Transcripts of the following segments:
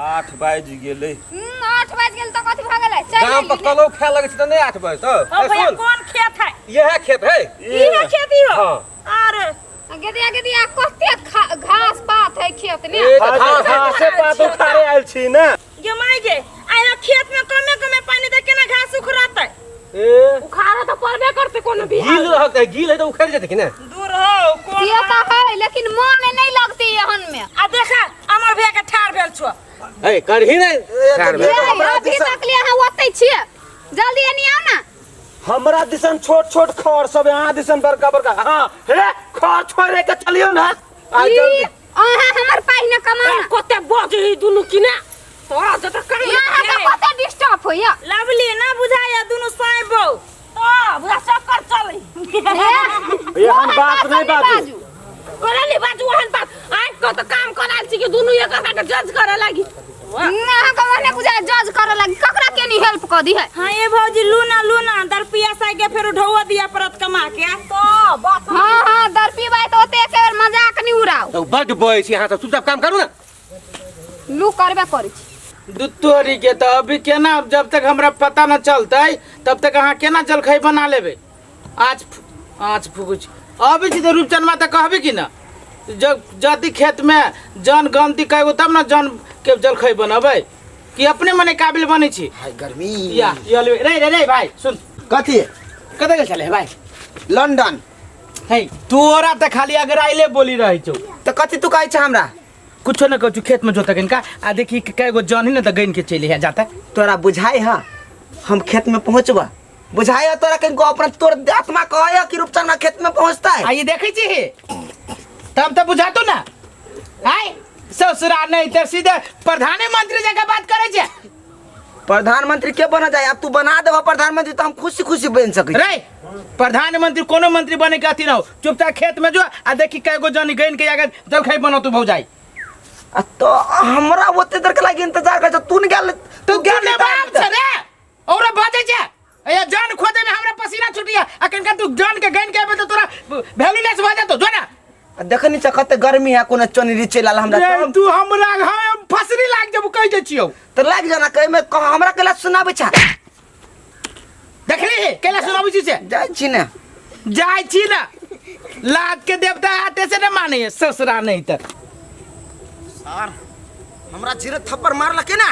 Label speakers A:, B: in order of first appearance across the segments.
A: 8 बाजि गेलै।
B: 8 बाजि गेल तऽ कथी भऽ गेलै? चलि
C: गाम पर
B: एली ने।
C: कलौ खाए लगै छै तऽ नहि 8 बजे तऽ
D: ओ
C: ए,
D: भैया
C: सुन
D: कोन खेत है?
C: इएह खेत है।
D: इहे खेती हो?
C: हाँ।
D: अरे
B: गेदिया गेदिया कते घास पात है खेत में।
C: ए, तऽ घास
A: घासे पात उखाड़े आयल छी ने।
D: गे माय गे, आइ खेत में कमे कमे पानी दे केना घास उखड़तै?
C: ए
E: उखाड़े तऽ पड़बे करतै कोनो भी
C: गील रहतै, गील है तऽ उखड़ि जेतै कि ने?
D: दूर हो कोन
B: से तऽ है लेकिन मन नहीं लगती एहन में।
D: आ देखा अमर भैया के ठाड़ भेल छो।
C: ए करही ने ठाढ़ भेल।
B: ये,
F: हमरा
B: अभी
F: दिसन-
B: तक ले अहाँ ओतै छियै, जल्दी एनी आउ ना।
A: हमरा दिसन छोट छोट खर सब, यहाँ दिसन बड़का बड़का। हाँ हे खर छोड़े के चलियो ना आ
B: ई,
A: जल्दी।
B: अहाँ हमर पाइ न कमाउ ना।
E: कते बजही दुनू कि ने तोरा जत काम
B: यहाँ के कते डिस्टर्ब होइया।
D: लवली ना बुझाया दुनू साई बौ
E: तो बुझा चक्कर चली।
A: एहन बात नहीं बाजू।
E: कोना नहीं बाजू ओहन बात? आइ को तो काम कराल छी कि दुनू एक के जज करे लागी।
B: अहाँ के ओहने बुझा जज करे लागी, ककरा के नहीं हेल्प कर दी है।
D: हाँ ये भौजी लूना लूना दरपिया साई के फेर ढौआ दिया परत कमा के।
E: तो बात
B: हाँ हाँ दरपी बाई तो ओते एक बेर मजाक नहीं उड़ाओ।
C: तऽ बड्ड बजै छी अहाँ सब, चुपचाप काम करू ना।
B: लू करबे करै छी।
G: दू तोरी के तऽ अभी केना, जब तक हमरा पता न चलतै तब तक अहाँ केना जलखै बना लेबै? आँच आँच फूकै छी अबै छी तऽ रूपचनमा तऽ कहबै कि न जब जदि खेत में जन गनती कएगो तब न जन के जलखै बनबै कि अपने मने काबिल बनै छी।
F: हाय गर्मी।
G: या या लेबै। रे रे रे भाई सुन।
F: कथी?
G: कतऽ गेल छलै भाई?
F: लंदन।
G: हे तोरा तऽ खाली अगर आइले बोली रहै छौ।
F: तऽ कथी तू कहै छ हमरा?
G: कुछो न कहै छु, खेत में जोतक इनका आ देखी कएगो जन ही न तऽ गइन के चलि है जाता।
F: तोरा बुझाइ है हम खेत में पहुँचबा? बुझाइ है तोरा कहीं अपना तोर आत्मा कहै है कि रूपचंद खेत में पहुँचता है?
G: आ ये देखै छी हे तब तऽ बुझातो ना। आय ससुरा नहीं तऽ सीधे प्रधानमंत्री जकाँ बात करै छै।
F: प्रधानमंत्री के बना जाए? अब तू बना देबा प्रधानमंत्री तो हम खुशी खुशी बन सकै छी।
G: रे प्रधानमंत्री कोनो मंत्री बने के अथी न हो, चुपचाप खेत में जो आ देखी कएगो जनी गइन के आगे जलखै बनौ तू भौजाई।
F: आ तो हमरा ओते देर के लागी इंतजार कर, तू न गेल
G: तू
F: गेल
G: ने बाप छ रे और बजै छै ए जान खोदे में हमरा पसीना छुटिया आ कनका तू जान के गइन के आबे तो तोरा वैल्यूलेस भ जेतो जो ना।
F: आ देखनी छ कते गर्मी है, कोनो चोनरी चलि आयल हमरा
G: रे
F: तो।
G: तू हमरा हम फसरी लाग जब कहि दै छियौ।
F: तो लाग जाना कहि में हमरा केला सुनाबै छ।
G: देखली हे केला सुनाबै छी से?
F: जाइ छी ने।
G: जाइ छी ना, लाज के देवता आते से न माने है ससुरा नहीं त।
F: सर हमरा जीरो थप्पड़ मारलके ना,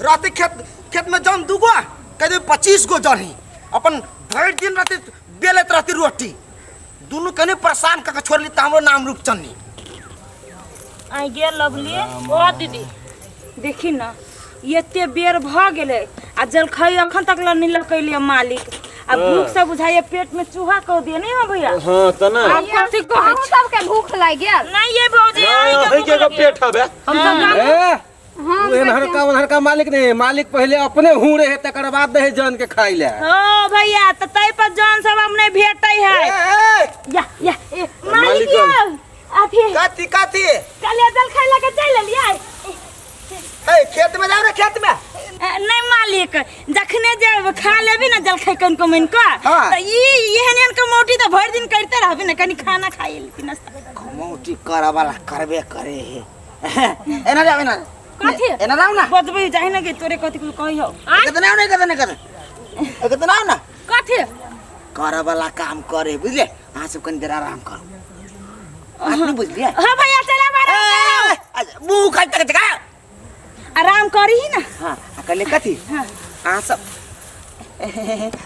F: रहते खेत खेत में जन दूगो कह दे 25 गो जन ही अपन भरि दिन रहते बेलैत रहते रोटी, दुनू कने परेशान कऽ के छोड़ली तऽ हमरो नाम रूपचन्नी।
D: आई गेल लवली।
E: ओ दीदी
D: देखी ना एते बेर भऽ गेलै आ जलखै अखन तक ल नहि लकैलियै मालिक, आ भूख से बुझाइए पेट में चूहा कह दिए नहीं हो भैया?
A: हाँ त ना।
E: आब कथी कहै
B: अहूँ सबके भूख लागि गेल?
D: नहीं ये भौजी
A: नहीं,
D: अहीं के
A: अहीं
D: भूख
A: के एगो
D: लगी है।
A: पेट हबे।
E: हम सब गाँव
C: ए,
B: हम
C: उ एनहरका ओनहरका मालिक नहीं, मालिक पहले अपने हूँ रहे तकर बाद रहे जन के खाइ ले।
D: हो भैया त तै पर जन सब हम नहीं भेटै है।
F: ए,
D: या या ए, मालिक
A: मालिक
D: यौ अथी
F: कथी कथी?
D: कलिया जल खाइ लगे चलि एलियै।
F: ए खेत में जाओ रे खेत में।
D: ए, नहीं मालिक जखने जे खा लेबी ना जलखै कन को मन का
F: हाँ।
D: त ई एहन एहन कमौटी त भरि दिन करते रहबी ना, कनी खाना खाइ लेती नाश्ता।
F: कमौटी करे वाला करबे करे हे। एना जाओ एना।
D: कथी?
F: एना जाओ ना।
D: बजबै जाहि ना के तोरे कथी कुछ कही हो।
F: कते ना नहीं कते नहीं कते। कते ना ना।
E: कथी?
F: करे वाला काम करे बुझले, अहाँ सब कनी देर आराम करू। बात नहीं बुझलिए?
D: हां भैया चला आराम करो।
F: ए, अच्छा, मुँह खाइ तक जगा।
D: आराम करी ही ना।
F: हाँ, आ कहले कथी?
D: हाँ।
F: अहाँ सब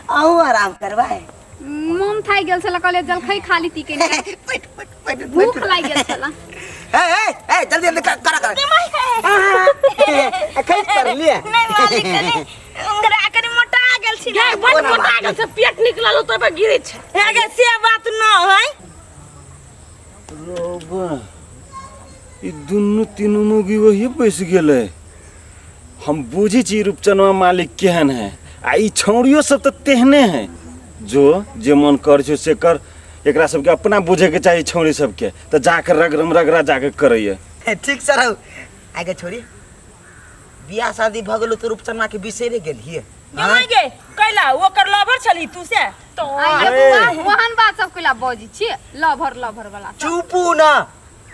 F: अहूँ आराम करबै।
B: मोन थाकि गेल छल कहलियै जलखै खा ली के।
F: बैठ बैठ बैठ
B: भूख लागि गेल छल।
F: ए ए ए जल्दी जल्दी करा करा। खैस पर लिए।
D: नहीं मालिक कनी उंगरा कनी मोटा गेल छी
E: गे बड मोटा गेल छै, पेट निकलल तो पे गिरै छै।
D: हे गे से बात न है।
A: रोबा ई दुनू तीनू मुगी वही बैस गेलै। हम बुझै छी रूपचनवा मालिक केहन है आ ई छौड़ियो सब तऽ तेहने है, जो जे मन कर छौ से कर। एकरा सबके अपना बुझेके चाही छौड़ी सबके, तऽ जाके रगरम रगड़ा जाके करैया।
F: ठीक सर आगे छोड़ी बियाह शादी भऽ गेलो तऽ रूपचनमा के बिसरे गेलियै।
D: गे गे कैला ओकर लवर छली तू से
B: तो आइए बुआ ओहन बात सब कैला बजै छी लभर लभर वाला सब।
F: चुपू ना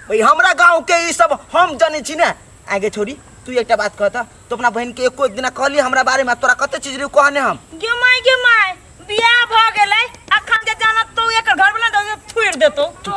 F: भाई, हमरा गांव के ई सब हम जानै छी ने। आगे छोड़ी तू एकटा बात कहता तो अपना बहन के एको दिना कहली हमरा बारे में तोरा कते चीज रे कहने हम
D: गे माय गे माय बियाह भ गेलै अखन जे जानत तो एकर घर वाला तो थुइर देतो
E: तो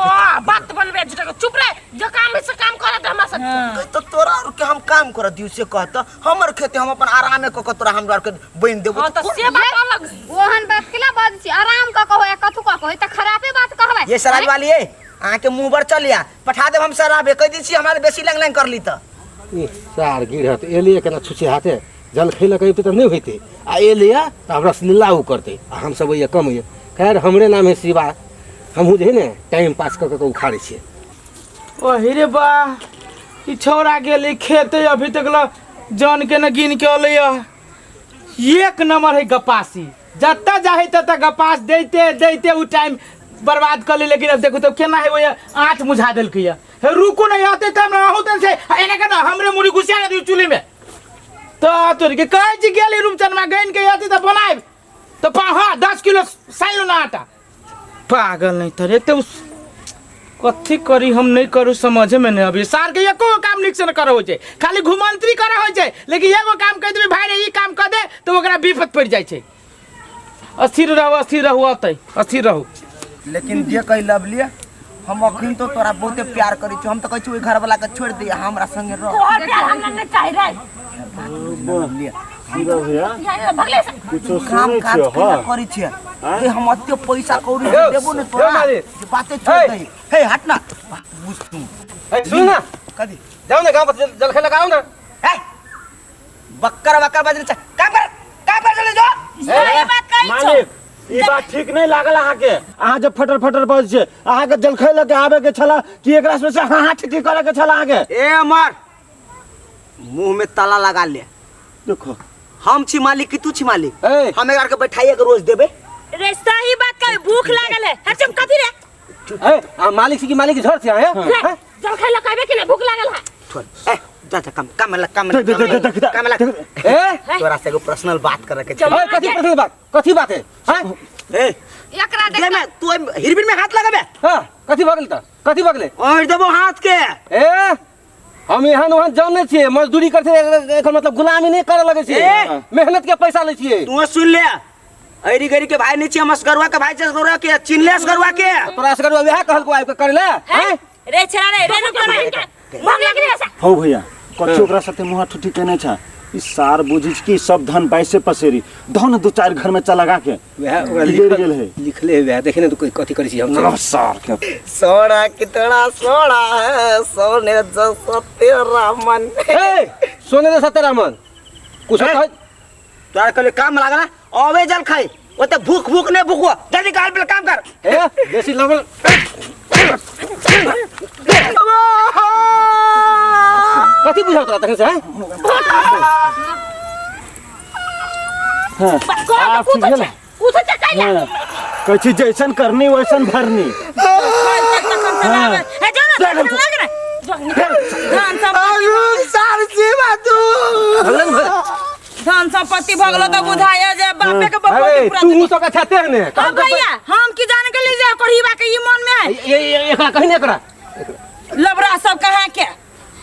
E: बात बनबे झूठे के चुप रह जो काम है से काम कर दे हमरा सब
F: तो तोरा और के हम काम कर दियो से कहता हमर खेते हम अपन आरामे क क तोरा हमरा और के बन देबो
E: हां तो से बात अलग
B: ओहन बात केला बाज छी आराम क कहो या कथू क कहो त खराबे बात कहबै
F: ये शराब वाली है अहाँ के मुंह पर चलिया पठा देब हम शराबे कह दी छी हमरा बेसी लंग लंग कर ली त
C: ई सार गिरहत एलियै केना छुछे हाथे जलखै लऽ के अबितै तऽ नहि होइतै आ एलियै तऽ हमरा रसलीला ओ करतै आ हमसब होइए कम होइए। खैर हमरे नाम है शिवा, हमहूँ जे है ने टाइम पास कऽ कऽ उखाड़ै छियै।
G: ओही रे बा ई छौड़ा गेलै खेते अभी तक ल जन के न गिन के अलै एक नंबर है गपासी, जतऽ जाहे ततऽ गपास दैते दैते उ टाइम बर्बाद कर ले। लेकिन अब देखो तो केना है वो आँच मुझा देलकै हे रुकू नहीं आते तब ना अहूँ से एना के ना हमरे मुड़ी घुसिया ना दियौ चूल्ही में। तो तोर के कहै छी गेली रूपचनमा गैन के आते तऽ बनायब तो हाँ 10 किलो साइन लो ना आटा। पागल नहीं तरे तो कथी करी हम नहीं करू समझे में नहीं अभी। सार के एको काम निक से न करे होइ छै, खाली घुमंत्री करे होइ छै, लेकिन एगो काम कहि देबै भाई रे ई काम कर दे तो ओकरा विपत पड़ि जाइ छै। अस्थिर रहू, अस्थिर रहू, अतै अस्थिर रहू।
F: लेकिन जे कहि लवली हम अखन तो तोरा बहुते प्यार करै छी, हम तो कहै छी ओहि घर वाला के छोड़ दे हमरा संगे रह।
E: तोहर प्यार हमरा नहीं चाही रे।
A: भैया
E: भगले से
A: कुछो
F: काम
A: सुनै
F: काज
A: छियो
F: केना
A: हाँ
F: करै छियै हे हम एते पैसा कौड़ी देबो ने तोरा जे बाते छोड़ दे। हे हट ना बात बुझ तू।
C: सुन ना
F: कदी
C: जाओ ना गाँव पर जलखै लगाओ ना।
F: हे बक्कर बक्कर बजने काम कर काम कर चले जो।
D: सही बात कहै छौ
A: मालिक ई बात ठीक नहीं लागल अहाँके। अहाँ जब फटर फटर बज छै अहाँके जलखै लऽ के आबे के छला कि एकरा से हाँ हाँ ठीक करे के छला अहाँके।
F: ए अमर मुंह में ताला लगा ले।
A: देखो
F: हम छी मालिक कि तू छी मालिक?
C: ए
F: हम एकरा के बैठाइए के रोज देबे
D: रे। सही बात कह भूख लागल है हट चुप कथी रे।
C: ए आ मालिक से कि मालिक झड़ से आया
E: जलखै लऽ के नहीं भूख लागल है।
F: छोड़ ए जा जा काम काम लग काम
A: देख देख देख देख
F: काम लग।
C: ए
F: तोरा से एगो पर्सनल बात करे के छै।
C: ए कथी पर्सनल बात कथी बात है? हां
F: ए
B: एकरा देख
F: दे में तू हिरबिन में हाथ लगाबे।
C: हां कथी भगल त कथी भगले?
F: ओढ़ देबो हाथ के।
C: ए हम एहन ओहन जानै छियै मजदूरी करते एकर मतलब गुलामी नहीं करे लगे छियै, मेहनत के पैसा लै छियै।
F: तू सुन ले ऐरी गरी के भाई नहीं छियै, हम असगरुआ के भाई छियै, असगरुआ के चिन्ह ले असगरुआ के।
C: तोरा असगरुआ वएह कहलको आबि के करे ले हैं
D: रे छेड़ा रे रे रुक रे
E: भूख लागि रे।
A: हौ भैया कथी ओकरा साथे मुँह ठुठी केने छ? ई सार बुझी छी कि सब धन बाइसे पसेरी धन दू चार घर में चला लगा के
C: वएह ओकरा
A: बिगड़ गेल है।
C: लिखले वएह देखे ने तो कोई कथी करै छी हम
A: ना सार के
F: सोना कितना सोना है सोने जैसा तेरा मन।
C: ए सोने जैसा तेरा मन कुछ कह
F: तोरा कहले काम लागल अबे जल खाई ओते भूख भूख नहीं भूखो जल्दी काल पे काम कर।
C: ए बेसी लगल कथी बुझाउ तोरा तखन से हैं?
A: हां आब ठीक भेल। कहै छी जैसन करनी वैसन भरनी।
D: ए जो ना लग रे धन धन संपत्ति भगलो तो बुझाया जे बापे के बपौती पूरा
C: तू सब अच्छा ते ने
D: अब भैया हम की जाने के लिए जे करहीबा के ई मन में है।
C: ये एकरा कहि ने एकरा
D: लबरा सब कहाँ के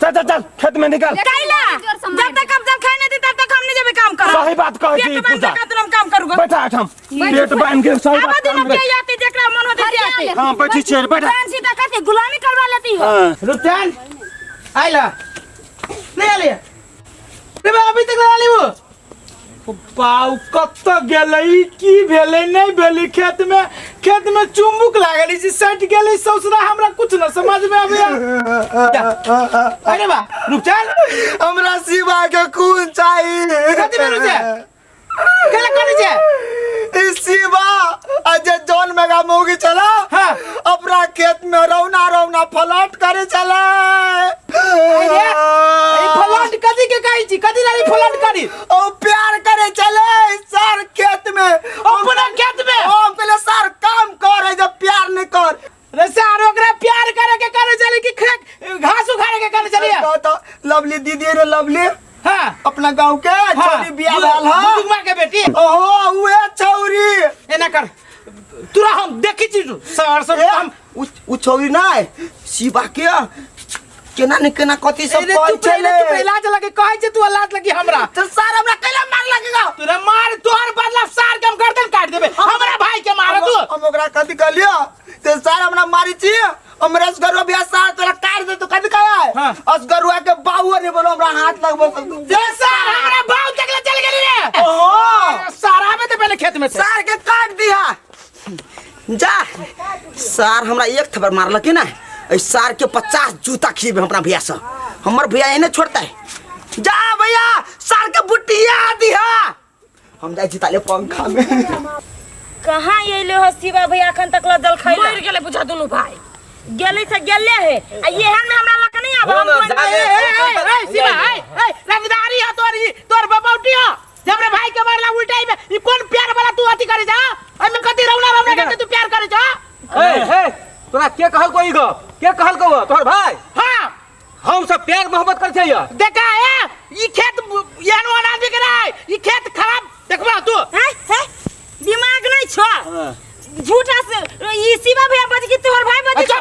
A: चल चल चल खेत में निकल।
D: कैला जब तक हम जल खाए नहीं दी तब तक हम नहीं जेबे काम करब।
A: सही बात कहै छी
D: पेट बांध
A: पूजा।
D: के तुरंत काम करूंगा।
A: बैठा एठाम पेट बांध के सही
D: अब
A: बात
D: दिन के आती जेकरा मन होते से आती।
A: हां बैठी छियै बैठा।
D: जान सीधा कथी गुलामी करवा लेती हो।
A: हां
G: रुपचन आइला नहीं आलिया रे बा अभी तक ना आली वो बाऊ कत गेलै की भेलै नहीं भेलै खेत में चुम्बुक लागल ई सट गेलै ससुरा हमरा कुछ न समझ में आबे। अरे बा रुपचन
F: हमरा शिवा के खून चाहिए।
G: कथी भेल छै केला करै छै?
F: ई शिवा अजय जौन मेगा मोगी चला।
G: हाँ।
F: अपना खेत में रौना रौना फलट करे चला।
G: अरे ई फलट कथी के कहै छी? कथी लागी फलट करी?
F: ओ प्यार करे चले सर खेत में
G: अपना खेत में।
F: हम पहले सर काम करे जब प्यार नहीं कर
G: रे सर ओकरा प्यार करे के करे चली कि घास उखाड़े के करे चली?
F: तो लवली दीदी रे लवली।
G: हाँ
F: अपना गांव के छोरी बियाह भेल ह
G: दुगमा के बेटी।
F: ओहो उहे छौरी
G: एना कर तुरा हम देखी छी सर सब हम
F: उ छौरी नै शिवा के केना ने केना कथी सब
G: अरे
F: कहै
G: चुप रह
F: छलै
G: चुप रह लाज लगे कहै छै तू लाज लगी हमरा।
F: तो सार हमरा कैला मार लगेगा?
G: तोरा मार तोहर बदला सार के हम गर्दन काट देबे, हमरा भाई के मार तू।
F: हम ओकरा कथी कहलियो ते सार हमरा मारी छी, हमरा असगरुआ बियाह सार तोरा काट दे, तू कथी कहे?
G: हाँ।
F: असगरुआ के बाऊ ने बोलो हमरा हाथ लगबो
G: जे सार हमरा बाऊ तक ले चल गेली रे।
F: ओहो
G: सार आबे ते पहले खेत में से
F: सार के काट दिया जा। सार हमरा एक थप्पड़ मारलक ना, एहि सार के 50 जूता खिएबे अपना भैया से, हमर भैया एने छोड़ता है। जा भैया सार के बुटिया दिहा, हम जाइ छी ताले पंखा में।
D: कहाँ अयले हो शिवा भैया अखन तक ला जलखै
E: मर गेलै बुझा दुनू भाई
D: गेलै से गेले है आ एहन में हमरा लग नहीं आब हम
C: हो ना,
D: कोन
C: जाले।
G: ए, ए, ए, शिवा, ए, ए, रंगदारी हो तोर ई, तोर बबौटी हो। जे हमरा भाई के मारला उल्टाई में, ई कोन प्यार वाला तू अथी करे जा? एमे कथी रौना रौना करके तू प्यार करे जा?
C: ए, ए, तोरा के कहल को ई गप? के कहल को तोहर भाई?
G: हाँ।
C: हम सब प्यार मोहब्बत कर छै।
G: देखा ए, ई खेत एहन ओहन आदमी के नहीं, ई खेत खराब देखबा तू।
D: हैं हैं दिमाग नहीं छो झूठा से ई शिवा भैया बज की तोहर भाई बज
G: अच्छा।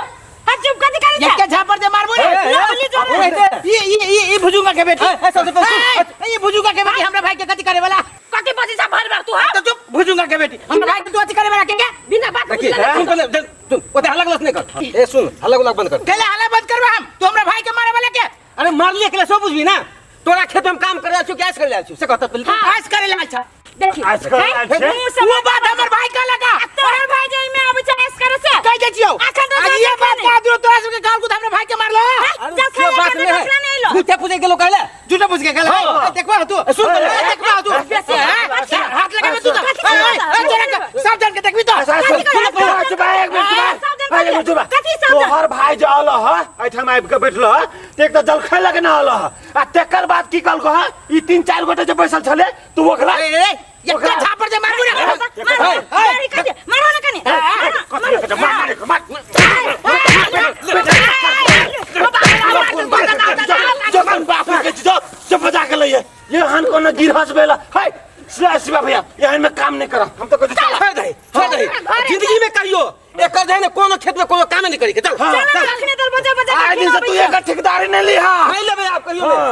D: हां चुप कथी करे छे?
G: एके झापर दे मारबो रे।
C: ए, ए,
D: बोली जो
C: ए, ए,
G: ई ई ई ई भुजुंगा के बेटी।
C: ए, ए, सबसे पहले
G: ए, ए, ई भुजुंगा के बेटी हमरा भाई के कथी करे वाला?
E: कथी बजी जा भर भर तू हां?
G: तो चुप भुजुंगा के बेटी हमरा भाई के तू अथी करे वाला के के?
E: बिना बात
C: देखी,
E: बुझले
C: सुन पहले, देख, सुन, ओते हल्ला गुल्ला नहीं कर। ए सुन, हल्ला गुल्ला बंद कर।
G: केले हल्ला बंद करबा हम? तू हमरा भाई के मारे वाला के?
C: अरे मारलिए केले सब बुझबी ना। तोरा खेत में हम काम करे आयल छु, कैश करे आयल छु, से कहता पहले।
G: ऐश करे लाल छ।
D: देखी।
A: ऐश करे लाल छे?
D: मुंह से
G: वो बात हमर भाई का लगा।
D: आ तोहर भाई जे में आबै छै ऐश करे से।
G: कह दे छियौ।
D: अखन तो
G: आ
D: जाय
G: ये
D: छै
G: बात
D: खाने।
G: कह दियो तोरा सबके गाल गुद हमरा भाई के मारलो।
C: अरे
D: चल
C: से
D: खाए
C: बात
D: अखन
C: नहीं है।
D: तो नहीं लो।
C: झूठे पूछे गेलो कहले।
G: झूठे पूछ के कहले।
C: हाँ।
G: ए, देखबा तू।
C: ए, सुन पहले।
G: ए, देखबा तू।
D: बेसी
G: ए,
D: बात
G: ए, हाथ लगाबे तू तो।
D: कथी
G: ए, ए,
D: करता?
G: ए, तोरा के सब जान के देखबी तो।
A: सुन,
D: कथी करता?
A: चुप रह, एक मिनट, चुप रह।
D: सब जान
A: एक मिनट, चुप रह।
D: कथी सब जान?
A: तोहर भाई जो आलो ह, एहिठाम आबि के बैठलो ह, ते एक तऽ जलखै लगे ना आलो ह। आ तेकर बाद की कहलको ह, ई 3-4 गोटे जे बैसल छले, तू ओकरा
G: ए, ए, ए,
A: ओकरा
G: एकटा झापड़ जे मारबू रे।
D: मारो, मारो, कथी? मारो ना कनी।
A: कथी कथी, मार, मार, मार। जखन बापू के जो जो बजा के लइए, ये हन कोनो गिरहस भेला। है, शिवा भैया, एहन में काम नहीं करा। हम तो कहै छी, चल।
C: छोड़ दे, छोड़ दे। जिंदगी में कहियो एकर जे है ना कोनो खेत में कोनो काम नहीं करी के। चल।
A: हाँ।
D: चलो, अखने दल बजा बजा के
A: आइ दिन से तू
D: खिलाबै
A: एकर ठेकेदारी नहीं लिहा।
C: नहीं लेबै आप कहियो नहीं।
A: हाँ।